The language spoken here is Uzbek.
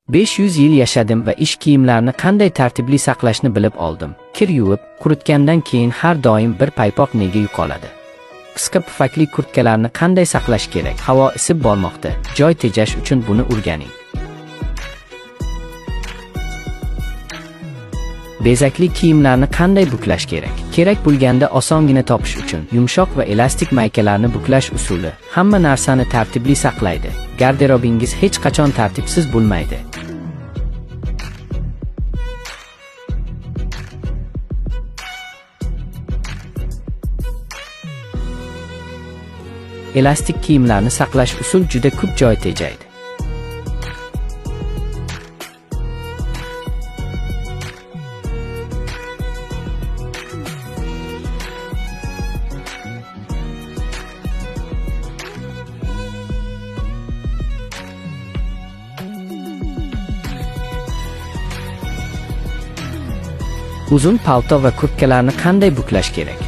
500 yil yashadim va ish kiyimlarini qanday tartibli saqlashni bilib oldim. Kir yuvib, quritgandan keyin har doim bir paypoq nega yo'qoladi? Qisqa pufakli kurtkalarni qanday saqlash kerak? Havo isib bormoqda. Joy tejash uchun buni o'rganing. Bezakli kiyimlarni qanday buklash kerak? Kerak bo'lganda osongina topish uchun yumshoq va elastik maykalarni buklash usuli hamma narsani tartibli saqlaydi. Garderobingiz hech qachon tartibsiz bo'lmaydi. Elastik kiyimlarni saqlash usul juda ko'p joy tejaydi. Uzun palto va kurtkalarni qanday buklash kerak?